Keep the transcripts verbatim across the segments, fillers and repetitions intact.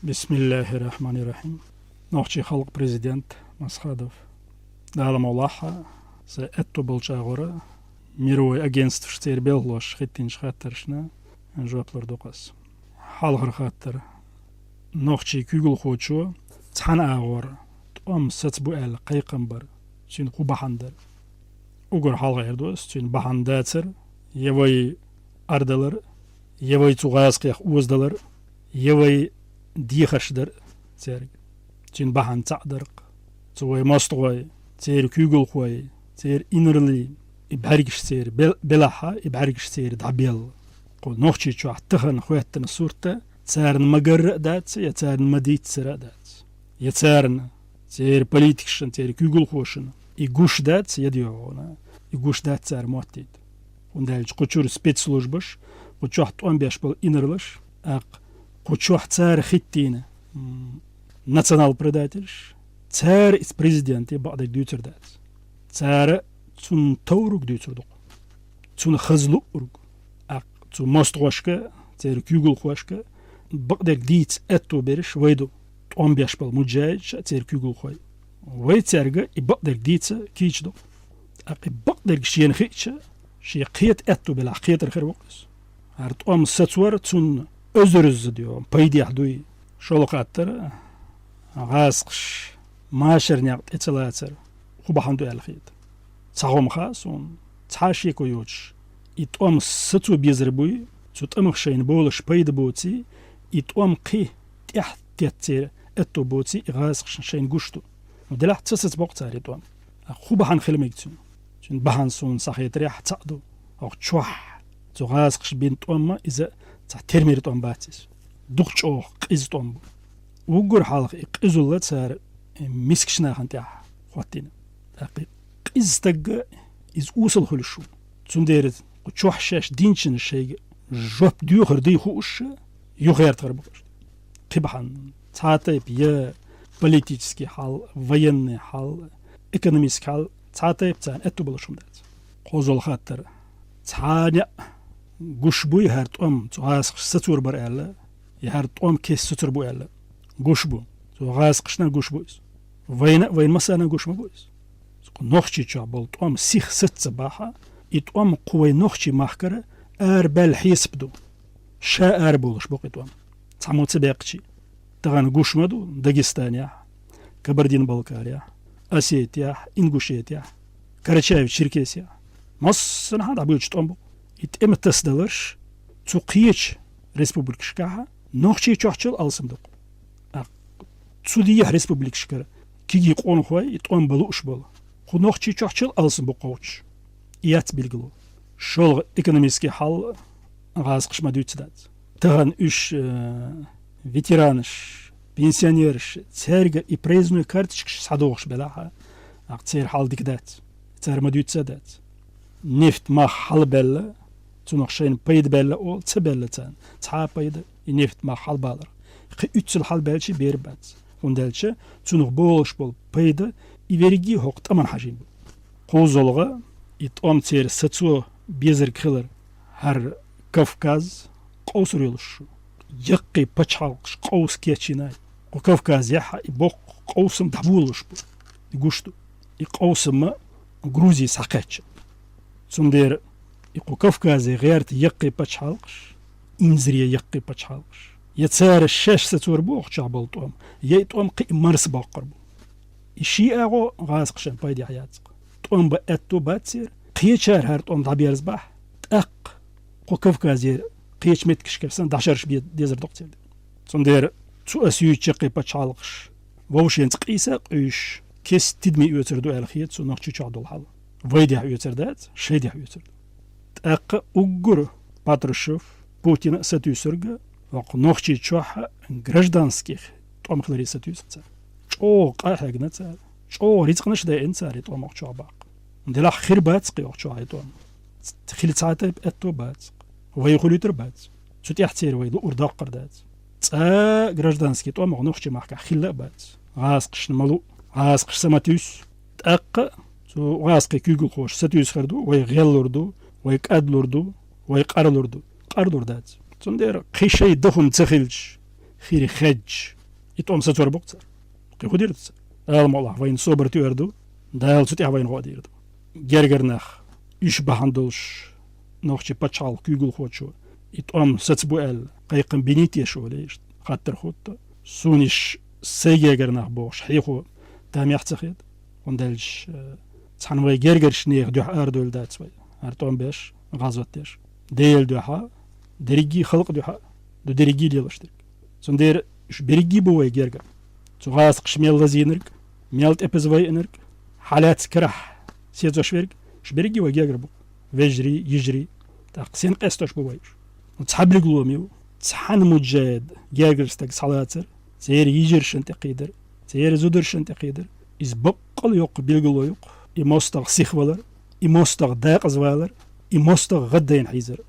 Бисмиллахир-рахманир-рахим. Нохчий халкъа президент Масхадов. Дала мукъ лахь, са аьтту болчагӀора мировой агентстваш церан белхалоша хеттинчу хаттаршна жоп лур ду-кх ас. Хьалхара хаттар. Нохчий куьйгалхочо цхьана агӀор тӀом сацабу аьлла кхайкхам бар, цуьнан хӀун бахьана дара? Уггар хьалха эр ду ас, цуьнан бахьана дацар, я вай Ӏардалар, я вай цу гӀазкхех озадалар, я вай дехарш дар цаьрга. Цуьнан бахьана цхьаъ дар-кх. Цу вай мостагӀой, церан куьйгалхой, церан инарла, и бӀаьргаш церан бел-, белахь, и бӀаьргаш церан дӀабелла. Кху Нохчийчохь тахана хӀоьттина сурт царна ма-гарра а дац, я царна ма-дийццара а дац. Я царна, церан политикашна, церан куьйгалхошна и гуш дац, я дегӀана, и гуш дац цара моттийта. ХӀунда аьлча кху чуьра спецслужбаш, кху чохь тӀом беш болу инарлаш, тӀаккха кху чохь цара хеттийна, м, национал-предательш, цара иза президенте бакъдерг дуьйцур дац. Цара цунна товрург дуьйцур ду-кх. Цунна хаза луург. ТӀаккха цу мостагӀошка, церан куьйгалхошка бакъдерг дийца аьтту берш вай ду, тӀом беш болу муджахӀидаш а, церан куьйгалхой. Вай цаьрга и бакъдерг дийца кийча ду. ТӀаккха и бакъдерг шена хиъча, шен кхета аьтту белахь, кхетар хир ву-кх иза. ХӀара тӀом сацор цунна оьзарза дуй, пайдехь дуй. ШолгӀа хаттар, гӀазкхаш машаран некъ тӀе ца лацар хӀун бахьана ду аьлла хета. Цхьа хӀума хаьа суна, цхьа а шеко йоцуш, и тӀом сацо безар буй, цу тӀамах шайна болуш пайда боций, и тӀом кхин тӀаьхьа теттар аьтту боций, и гӀазкхашна шайна гуш ду. Ну, делахь ца сацабо-кх цара и тӀом. ХӀун бахьана хила мега цуьнан? Цуьнан бахьана суна схьахетарехь цхьаъ ду. ХӀокху чохь цу гӀазкхаша бина тӀом ма иза цхьа термир тӀом бац иза. Дукха чӀогӀа къиза тӀом бу. Уггар хьалха и къизалла цара мискачу нахана тӀехь хӀоттийна. ТӀаккха и къиза стагга иза осал хуьлуш ву. Цундела кху чохь шаьш динчунна шайга жоп доьхур дуй хууш, юхаертахар бу-кх уьш. Кхин бахьана, цхьа а тайпа я политический хьал, военный хьал, экономический хьал, цхьа а тайпа царна аьтту болуш хӀума дац. КхозлагӀа хаттар. Цхьана а гуш буй хӀара тӀом цу гӀазкхаша сацор бара аьлла, я хӀара тӀом кеста сацор бу аьлла? Гуш бу. Цу гӀазкхашна гуш бу иза. Вайна а, вайн массарна а гуш ма бу иза. Кху Нохчийчохь болу тӀом сиха саца ца бахь, и тӀом кху вайн нохчийн махкара арабаьлла хьесап ду. Ша арабовлуш бу-кх и тӀом, цхьаммо ца баьккхичий. Тахана гуш ма ду Дагестанехь, Кабардин-Балкарехь, Осетиехь, Ингушетиехь, Карачаево-Черкесехь. Массанхьа дӀабуьллуш тӀом бу. И тӀема тасадаларш цу кхечу республикашкахь Нохчийчохьчул алсам ду-кх. ТӀаккха цу дехьа республикашкара кегий къонахой и тӀом бан лууш болу кху Нохчийчохьчул алсам бу кхочуш. И яц билгало. ШолгӀа экономический хьал гӀазкхаша ма дуьйцу дац. Тахана уьш, э, ветеранаш, пенсионераш, цаьрга и проездной карточкаш схьадохуш белахь, тӀаккха церан хьал дика дац. Цара ма дуьйцу а дац. Нефть мах хьалабаьлла, цунах шайна пайда баьлла олу, ца баьлла царна цхьа а пайда, и нефть мах хьалабаларх. Кхин уьццул хьалабаьлча бер бац. ХӀунда аьлча цунах болуш болу пайда и верриге хӀокху тӀамна хьажийна бу. КхозлагӀа, и тӀом церан сацо безарг хилар, хӀара Кавказ къовсур йолуш ю. Яккхий пачхьалкхаш къовса кечйина. Кху Кавказехь и боккха къовсам дӀаболалуш бу. И гуш ду. И къовсам Грузи схьакхаьчна. Цундела и кху Кавказе гӀерта яккхий пачхьалкхаш, инзаре яккхий пачхьалкхаш, я цара шаьш сацор бу охьачохь болу тӀом, я и тӀом кхин а марсабоккхур бу. И ши агӀо гӀазкхашна пайдехь яц-кх. ТӀом бан аьтто бац церан, кхечара хӀара тӀом дӀаберзабахь, тӀаккха кху Кавказера кхечу меттигашкара санна дӀашарш бе дезар ду-кх церан. Цундела цу ас юьйцу чаккхе пачхьалкхаш вовшашца къийса а къуьйсуш, кеста тидаме оьцур ду аьлла хета суна Нохчийчохь долу хьал. Вайдехь оьцур дац, шайдехь оьцур ду. ТӀаккха уггар Патрушев, Путина а сатуьйсург, хӀокху Нохчийчохь гражданских тӀом хиларе сатуьйсу цара. ЧӀогӀа къа а хьегна цара, чӀогӀа рицкъанаш а даиъна цара и тӀом охьачохь баккха. Делахь хир бац-кх охьачохь и тӀом. Хила цхьа а тайпа аьтто бац-кх. Вай хуьлуьйтур бац. Цу тӀехь церан вай луур доккхур дац. Цкъа а гражданский тӀом оха нохчийн махкахь хилла а бац. ГӀазкхашна ма лу, гӀазкхаш са ма туьйсу. ТӀаккха а цу гӀазкхийн куьйгалхоша сатуьйсур ду, вай гӀеллур ду, вай кӀадлур ду, вай къарлур ду. Къарлур дац. Цундела кхин шайн дан хӀума ца хилча, хири хедж. И тӀом сацор букъ цар. Кхы хӀу дийр ду цар? Дала мукъалахь, вайна собар туьар ду, Дала цу тӀехь вайна гӀо дийр ду. Гергара нах, уьш бахьана долуш, нохчийн пачхьалкхан куьйгалхочо и тӀом сацбу аьлла, кхайкхам бинийта еш олий, хаттар хӀутту. Суна иш сайн гергара нах бохуш хьехо тамехь ца хета. ХӀунда аьлча, э, цхьана вай гергарчу нехан дуьхьа арадевлла дац вай, хӀара тӀом беш, гӀазот деш. Делан дуьхьа, дерриге халкъан дуьхьа ду дерриге лелош дерг. Цундела уьш берриге бу вай гергара. Цу гӀазкхаша мел лазийнарг, мел тӀепаза вайинарг, хьалаьцна карахь сецош верг, уьш берриге вай гергара бу. Вежарий, йижарий, тӀаккха сенна къестош бу вай уьш? Ну, цхьа билгалонаш ю, цхьана муджахӀид гергара стаг схьалацар, церан йижаршна тӀекхийдар, церан зударшна тӀекхийдар. Иза баккъал йоккха билгало ю-кх, и мостагӀа сихвалар, и мостагӀа декъаза валар, и мостагӀа гӀаддайна хьийзар.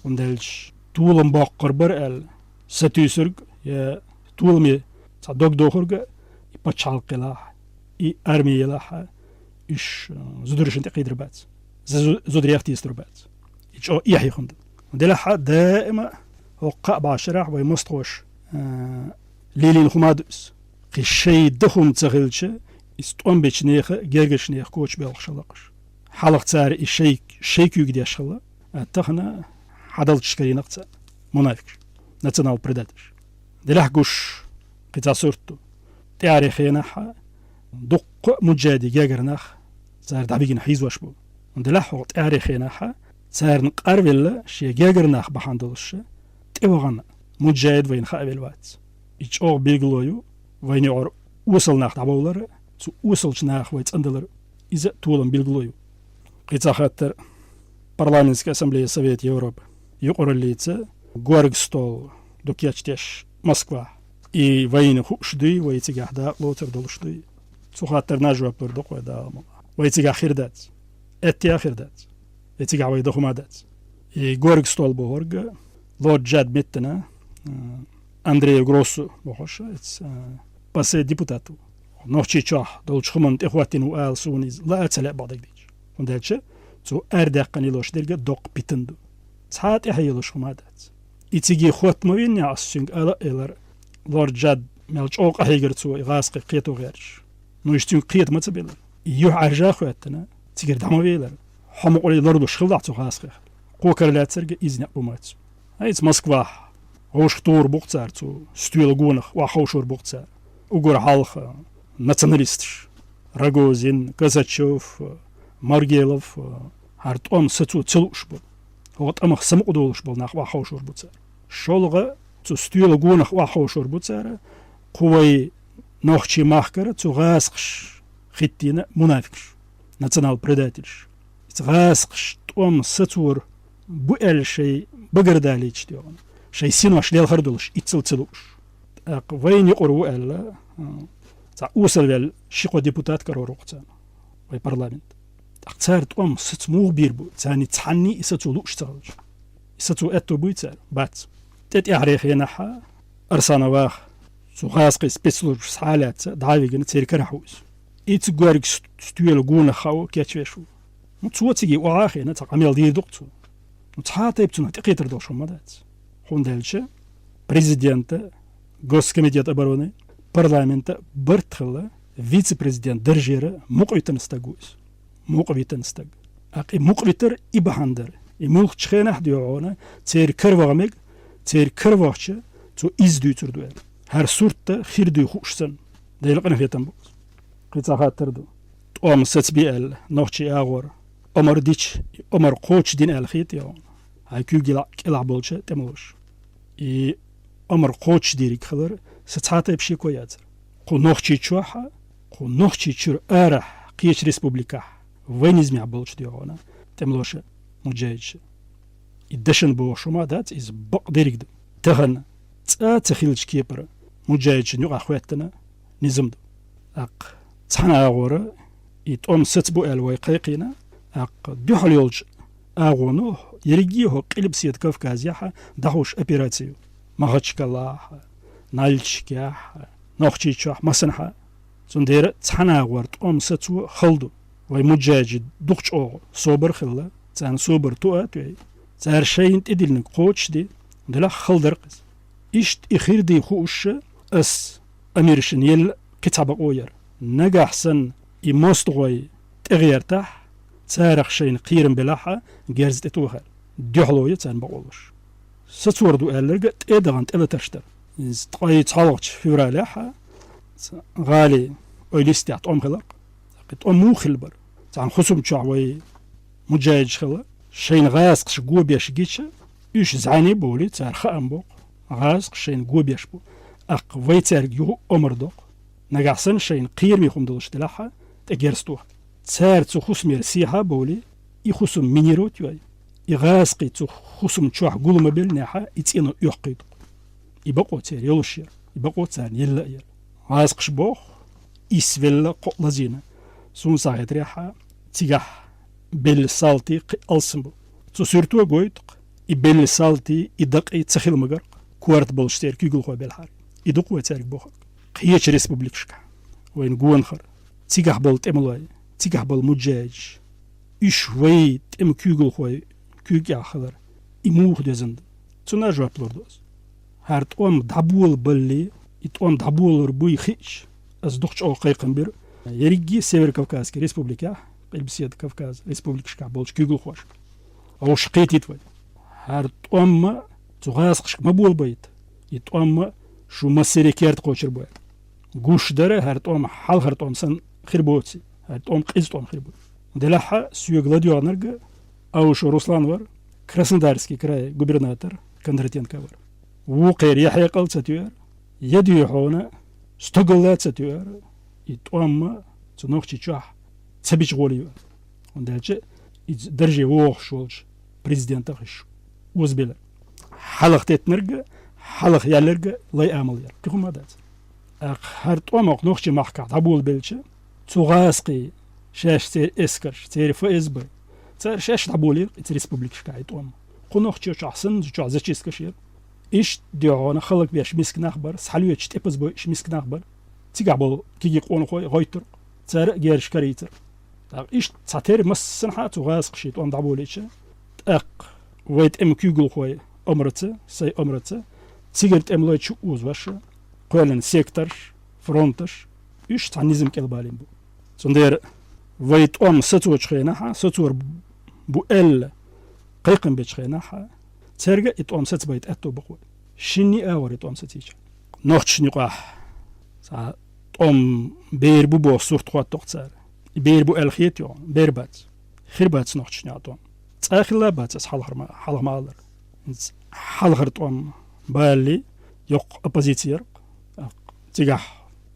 ХӀунда аьлча толам боккхур бара аьлла, сатуьйсург я толаме цхьа дог дохург а, и пачхьалкх елахь, и арми елахь, уьш, э, зударшна тӀекхийдар бац. Зу-, зударех тесадор бац. И чӀогӀа эхь хӀума ду. Делахь а даима хӀокху кхаа бӀешарахь вай мостагӀаша, э, лелийна хӀума ду иза. Кхин шайн дан хӀума ца хилча, иза тӀом бечу нехан, гергарчу нехан коча боьлхуш хилла-кх уьш. Хьалха цара и шайн, шайн куьйга деш хилла, а тахана хьадалчаш карийна-кх царна мунафикъаш, национал-предательш. Делахь гуш, кхин цхьа сурт ду. ТӀаьхьарчу хенахь дуккха а муджахӀидийн гергара нах цара дӀавигина хьийзош бу. ХӀунда аьлча хӀокху тӀаьхьарчу хенахь царна къарвелла шен гергара нах бахьана долуш тӀевахана муджахӀид вайна хаавелла вац. И чӀогӀа билгало ю, вайна юкъара осал нах дӀабовлар, цу осалчу наха вай цӀандалар. Иза а толам билгало ю. Кхин цхьа хаттар. Парламентская ассамблея Совета Европы юкъараллица горга стол ду кечдеш Москвахь. И вайна хууш дуй, вай цигахь дакъа лоцур долуш дуй? Цу хаттарна жоп лур ду-кх вай, Дала мукъалахь. Вай цигахь хир дац. Аьттехьа хир дац. И цигахь вай дан хӀума дац. И горга стол бохург Лорд Джад меттана, а, Андреа Гроссу бохуш, иза, а, ПАСЕ депутат ву. Нохчийчохь долчу хӀуманна тӀехӀоттийна ву ала суна иза лаа ца лаьа бакъдерг дийцча. ХӀунда аьлча цо арадаьккхина йолуш дерг а доккха питана ду. Цхьа а тӀаьхье йолуш хӀума а дац. И цига хоттамо вина ахь, ас цуьнга ала а элира, Лорд Джад, мел чӀогӀа къахьийгира цо и гӀазкхий кхето гӀерташ. Ну, иштта цуьнга кхета ма ца белира. И юьхьӀаьржа а хӀоьттина, цигара дӀа ма велира. Хьо мукъале ларлуш хилалахь цу гӀазкхех. Кхо кара лаьцнарг а иза некъ бу мац. Хьайца Москвахь вовшахтохур бу-кх цара, цу стоьла гонах охьаховшор бу-кх цара. Уггар хьалха националисташ: Рогозин, Косачёв, Маргелов, хӀара тӀом сацо ца лууш болу, хӀокху тӀамах самукъадолуш болу нах охьаховшор бу цара. ШолгӀа цу стоьла гонах охьаховшор бу цара кху вай нохчийн махкара цу гӀазкхаша хӀиттийна мунафикъаш, национал-предательш. Иза гӀазкхаша тӀом сацор бу аьлла шайн багара далийча тӀехула, шайн синош лелхар долуш, иццал ца лууш. ТӀаккха вайна юкъара ву аьлла, а, цхьа осалваьлла ши-кхо депутат карор ву-кх царна вай парламент. ТӀаккха цара тӀом саца муха бийр бу, царна цхьанний и сацо лууш ца хилча? И сацо аьтто буй цара? Бац. ТӀе тӀаьхьарчу хенахь Арсанов Ваха цу гӀазкхийн спецслужбаша схьа а лаьцна, дӀа а вигина, церан карахь ву иза. Иза горга ст-, стоьла гонах хаа кечвеш ву. Ну, цо цига охьа а хиъна, цхьа къамел дийр ду-кх цо. Ну, цхьа а тайпа цунах тӀекхетар долуш хӀума дац. ХӀунда аьлча президента, Госкомитета обороны, парламента барт хилла вице-президент даржера мукъа витина стаг ву иза. Мукъа витина стаг. ТӀаккха и мукъа витар и бахьана дара. И муьлххачу хенахь а дуьйхьуна, церан караваха мега, церан каравахча, цо иза дуьйцур ду аьлла. ХӀара сурт хир дуй хууш санна. Делан къинхетам бу. Кхин цхьа хаттар ду. ТӀом сацабе аьлла, нохчийн агӀор омра дича, и омра кхочушдина аьлла хета тӀехула хьайн куьйга кӀелахь болчу тӀемалоша. И омра кхочушдийриг хилар сан цхьа а тайпа шеко яцара. Кху Нохчийчохь а, кху Нохчийчуьра арахь кхечу республикехь вайн низамехь болчу тӀехула тӀемалоша, муджахӀидаша. И дашна бохуш хӀума дац, иза бакъдерг ду. Тахана цкъа а ца хиллачу кепара муджахӀидашна юкъахь хӀоьттина низам ду. ТӀаккха цхьана агӀора и тӀом сацабо аьлла вай кхайкхийна, тӀаккха дуьхьал йолчу агӀоно ерриге а хӀокху Къилбаседа Кавказехь дӀахьош операци ю. Махачкалахь, Нальчикехь, Нохчийчохь, массанхьа. Цундела цхьана агӀор тӀом сацо хала ду. Вай муджахӀидаша дукха чӀогӀа собар а хилла, царна собар тоьа а тоьй, цара шайна тӀедиллинарг кхочушде, делахь хала дара-кх иза. Иштта и хир дий хууш, ас амиршин елла кхин цхьа бакъо яр. Нагахь санна и мостагӀой тӀегӀертахь, царах шайна кхерам белахь а, герз тӀетохар. Дуьхьало я царна бакъо луш. Сацор ду аьлларга тӀе а дахана тӀелатарш дар. Иза ткъе цхьалгӀачу февралехь а, ц-, гӀали ойла йистехь тӀом хиларх. ТӀаккха тӀом муха хилла бара? Цхьана хӀусам чохь вай муджаидаш хилла, шайна гӀазкхаш го беш гича, уьш зӀене а бовлий, цара хаам боккху, гӀазкхаш шайна го беш бу. ТӀаккха вай цаьрга юха а омра доккху. Нагахь санна шайна кхераме хӀума долуш делахь а, тӀе герз тоха. Цара цу хӀусамера сехьа а бовлий, и хӀусам минировать а йой, и гӀазкхий цу хӀусам чохь гул ма беллинехь а, и цӀено оьккхуьйту. И бакъо церан йолуш яра, и бакъо царна елла а яра. ГӀазкхаша боху, исс велла, кхоъ лазийна. Суна схьахетарехь а, цигахь белла салти кхин алсам бу. Цу суьрто гойту-кх, и белла салти, и дакъий ца хила магар-кх, корта болуш церан куьйгалхой белхьара. И ду-кх вай цаьрга бохург. Кхечу республикашкахь вайна гонахара, цигахь болу тӀемалой, цигахь болу муджаидаш, уьш вай тӀеман куьйгалхой куьйгехь хилар, и муха доьзна ду? Цунна жоп лур ду ас. ХӀара тӀом дӀаболабалале, и тӀом дӀаболор буй хиъча, ас дукха чӀогӀа кхайкхам бира ерриге Северо-Кавказский республикехь, Къилбаседа Кавказ республикашкахь болчу куьйгалхошка. Вовшах кхетийта вай. ХӀара тӀом а цу гӀазкхашка ма болабайта. И тӀом а шу массаре керта кхочур бу аьлла. Гуш дара хӀара тӀом хьалхара тӀом санна хир боций, хӀара тӀом къиза тӀом хир бу. Делахь а соьга ладоьгӀнарг Аушев Руслан вара, Краснодарский край губернатор Кондратенко вара. Вукхеран я хьекъал ца тоьара, я дуьхьал стагалла ца тоьара, и тӀом а цу Нохчийчохь ца бича гӀоле ю. ХӀунда аьлча иза дарже вогӀуш волчу президентах иштта озабелира. Хьалха теттинарг а, хьалха яьлларг а лай амал яра. Кхин хӀума дац. ТӀаккха хӀара тӀом а кху нохчийн махкахь дӀаболабелча, цу гӀазкхий шаьш, церан эскарш, церан ФСБ, цара шаьш дӀаболийра иза республикашкахь и тӀом. Кху Нохчийчохь санна, цу чохь зачисткаш яра. Иштта дуьхьал хӀаллакбеш миска нах бара, схьалоьцуш тӀепаза бойуш миска нах бара. Цигахь болу кегий къонахой гӀойтура-кх. Цара а герзаш карийцира. ТӀаккха иштта цхьатерра массанхьа а цу гӀазкхаша тӀом дӀаболийча, тӀаккха вай тӀеман куьйгалхой омраца, сайн омраца, цигара тӀемалой чу а озош, кхоьллина секторш, фронташ, уьш цхьана низам кӀел балийна бу. Цундела вай тӀом сацочу хенахь а, сацор бу аьлла, кхайкхам бечу хенахь а, цаьрга а и тӀом сацабайта аьтто бу-кх вай. Шинне а агӀор и тӀом сацийча. Нохчашна юкъахь цхьа тӀом бер бу боху сурт хӀотто-кх цара. И бер бу аьлла хета хьуна? Бер бац. Хир бац нохчашна юкъахь тӀом. Цкъа а хилла бац аса хьалхара ма-, хьалха ма-аллара. Хьалхара тӀом балале, йоккха оппозици яра-кх. Цигахь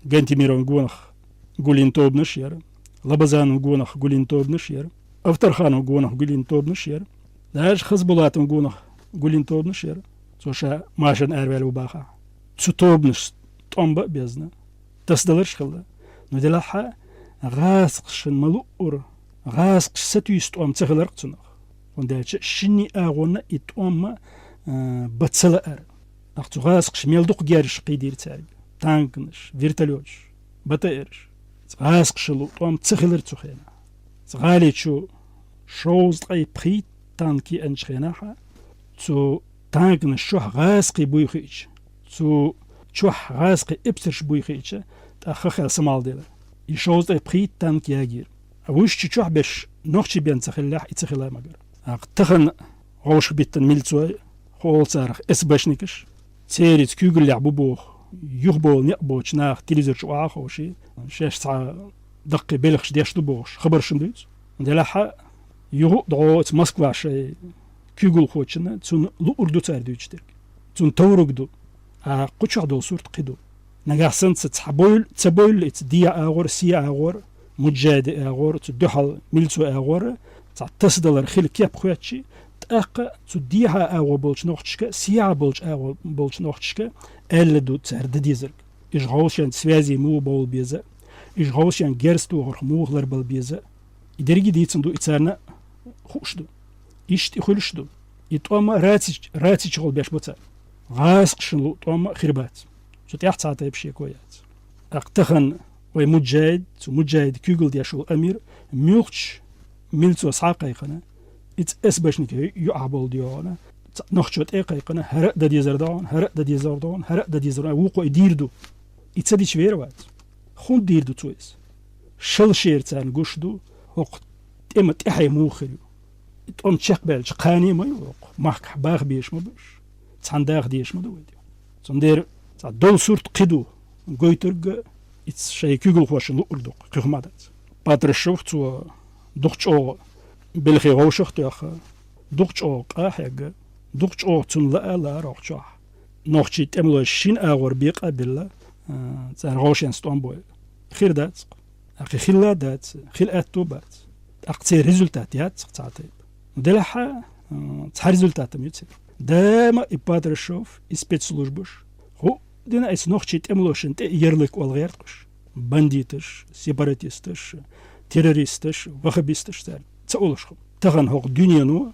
Гантимировн гонах гулйина тобанаш а яра, Лабазанан гонах гулйина тобанаш а яра, Авторханан гонах гулйина тобанаш а яра, даже Хасбулатан гонах гулйина тобанаш а яра, цо ша машарна араваьлла ву бахахь. Цу тобанашца тӀом бан а безна, тасадаларш а хилла. Но делахь а гӀазкхашна ма-луъура, гӀазкхаша сатуьйсу тӀом ца хилар-кх цунах. ХӀунда аьлча шинне а агӀонна и тӀом а, а, бан ца лаьара. ТӀаккха цу гӀазкхаша мел дукха герзаш кхийдийра цаьрга: танканаш, вертолёташ, БТРаш. ГӀазкхаша луъу тӀом ца хилира цу хенахь. Цу гӀали чу шовзткъе пхийтта танк еанчу хенахь а, цу танканаш чохь гӀазкхий буй хиъча, цу чохь гӀазкхий эпсарш буй хиъча, тӀаккха ха-хала самалдела. И шовзткъе пхийтта танк ягийра. Вуьш чу чохь берш нохчий бен ца хиллехь, и ца хила магара. ТӀаккха тахана вовшах биттина милцой, хӀокхул царах эсбэшникаш, церан куьйгаллехь бу боху, юхабовла некъ боцучу наха телевизор чу охьа а ховший, шаьш цхьа даккхий белхаш деш ду бохуш, хабаршна дуьйцу. Делахь а, юха а дӀо оцу Москва шайн куьйгалхочунна, цунна луург ду цара дуьйцуш дерг. Цунна товрург ду. А кху чохь долу сурт кхин ду. Нагахь санна ца, цхьа бовл-, ца бовлла иза дехьа агӀор, сехьа агӀор, муджаиди агӀор, цу дуьхьал милцо агӀор, цхьа тасадалар хила кеп хоьттучи, тӀаккха цу дехьа агӀо болчу нохчашка, сехьа болчу агӀо болчу нохчашка аьлла ду цара дан дезарг. Уьш гӀовшен связи муха бовла беза, уьш гӀовшен герз тохарх муха ларбала беза. И дерриге дийцина ду, и царна хууш ду. Иштта и хуьлуш ду. И тӀом а рацич-, рацичхула беш бу цара. ГӀазкхашна луъу тӀом а хир бац. Цу тӀехь цхьа тайпа шеко яц. ТӀаккха тахана вай муджаид, цу муджаид куьйгалла деш волу амир муьлххачу милцо схьа а кхайкхина, иза эсбэшник ю-, юкъахь болу дегӀана, Цхьа нохчо тӀе а кхайкхина, хӀара а дан дезар да хьона, хӀара а дан дезар да хьона, хӀара а дан дезар да хьона, вукхо и дийр ду. И ца дича вер вац. ХӀунда дийр ду цо иза? Шала шера царна гуш ду, хӀокху тӀема тӀаьхье муха хир ю. И тӀом чекхбаьлча кхане ма ю хӀокху, махкахь баха безаш ма бу уьш, цхьана даха дезаш ма ду вай тӀе. Цундела цхьа долу сурт кхин ду, гойтург а, иза шайн куьйгалхошна луург ду-кх, кхин хӀума дац. Патрушев цо дукха чӀогӀа белхий вовшах а тоьхна, дукха чӀогӀа къа а хьегна, дукха чӀогӀа цунна лаа а лаара хӀокху чохь. Нохчийн тӀемалой шина агӀор бекъа а белла, а, цара вовшенца тӀом бойла. Хир дац-кх. ТӀаккха хилла а дац, хила аьтто а бац. ТӀаккха церан результат яц-кх цхьа тайпа. Делахь а, а, цхьа результат-м ю церан. Дама и Патрушев, и спецслужбаш, хӀу дина айса нохчийн тӀемалошна тӀе и ярлык олла гӀерта-кх уьш. Бандиташ, сепаратисташ, террористаш, ваххабисташ цара ца олуш хӀума. Тахана хӀокху дуьнено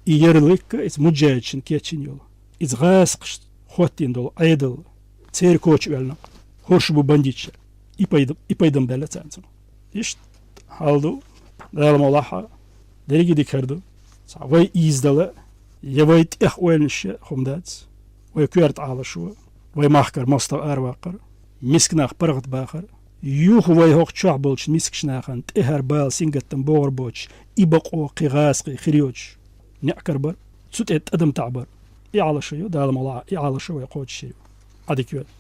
и ярлык а, иза муджахӀидашна кечйина йолу, иза гӀазкхаша хӀоттийна долу Ӏедал церан коча оьллина-кх. ХӀорш бу бандиташ. И пайда-, и пайда-м баьлла царна цунах. Иштта хьал ду, Дала мукъ лахь, дерриге а дика хир ду. Цхьа вай ийзадала, я вай тӀех ойланаш я, хӀума дац. Вай коьрта Ӏалашо, вай махкара мостагӀа араваккхар, миска нах паргӀатбахар, юха вай хӀокху чохь болчу мискачу нахана тӀе хӀара бала сингаттам богӀур боцуш, и бакъо кхин гӀазкхий хир йоцуш, неӀ карабар, цу тӀе тӀадам таӀбар. И Ӏалашо ю, Дала мукъ лахь, и Ӏалашо вай кхочуш йийр ю. Ӏадика йойла.